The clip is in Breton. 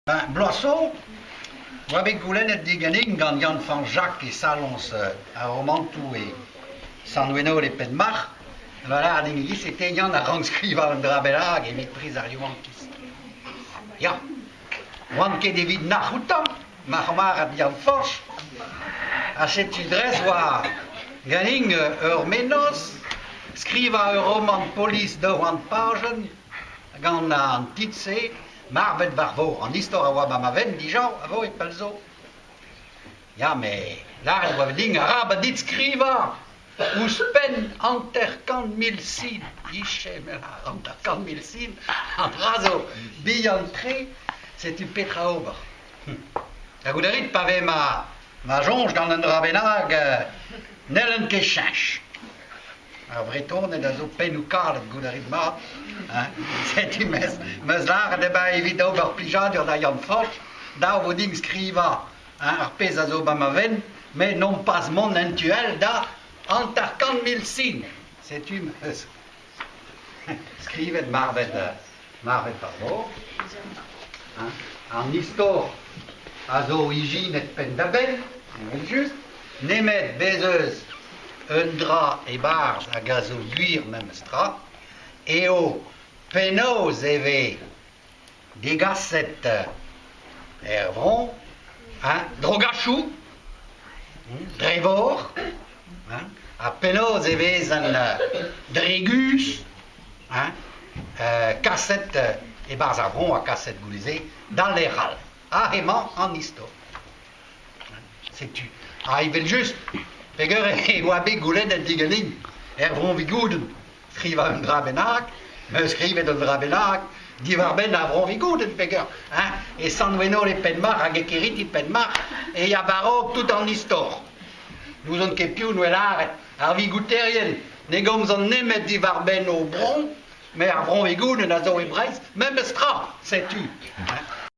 Bloaz zo oa bet goulennet diganin gant Yann-Fañch Jacq e saloñs ar romantoù e Sant-Wenole e Penmarc'h da lâret din e-giz-se te Yann a rank skrivañ un dra bennak evit priz ar yaouankiz. Ya, 'oan ket evit nac'h outañ ma c'hamarad Yann-Fañch ha setu dres 'oa ganin ur mennozh skrivañ ur romant polis 200 pajenn gant an titl-se Marvet war vor. An istor a oa ma ma ven dija a vo e pell zo. Ya, met lâret e oa din arabat dit skrivañ ouzhpenn 50,000 sin. Diche, me lâr, 50,000 sin, an dra zo bihan-tre, setu petra ober. Ha goût a rit, pa vez ma, ma soñj gant un dra bennak, n'hellen ket cheñch. Ar Vretoned a zo pennoù kalet, goût a rit mat. Hein? Setu 'meus 'meus lâret eo bet evit ober plijadur da Yann-Fañch, dav vo din skrivañ hein, ar pezh a zo 'ba ma fenn, met nompas mont en tu all da 50,000 sin. Setu 'meus skrivet marvet marvet war vor. Hein? An istor a zo ijinet penn-da-benn, evel-just, nemet bez' eus un dra e-barzh hag a zo gwir memes tra, eo penaos e vez degaset er vro hein, drogachoù dre vor hein, ha penaos e vez an dre guzh hein, kaset e-barzh ar vro ha kaset goude-se d'al lec'h all. Aze emañ an istor. Setu. Ha evel-just, peger e oa bet goulennet diganin er Vro-Vigoudenn skrivañ un dra bennak, 'meus skrivet un dra bennak diwar-benn ar Vro-Vigoudenn peger hein, e Sant-Wenole Penmarc'h hag e Keriti Penmarc'h e ya war-raok tout an istor. N'ouzon ket piv 'noa lâret, ar Vigouterien ne gomzont nemet diwar-benn o bro, met ar Vro-Vigoudenn a zo e Breizh memes tra, setu.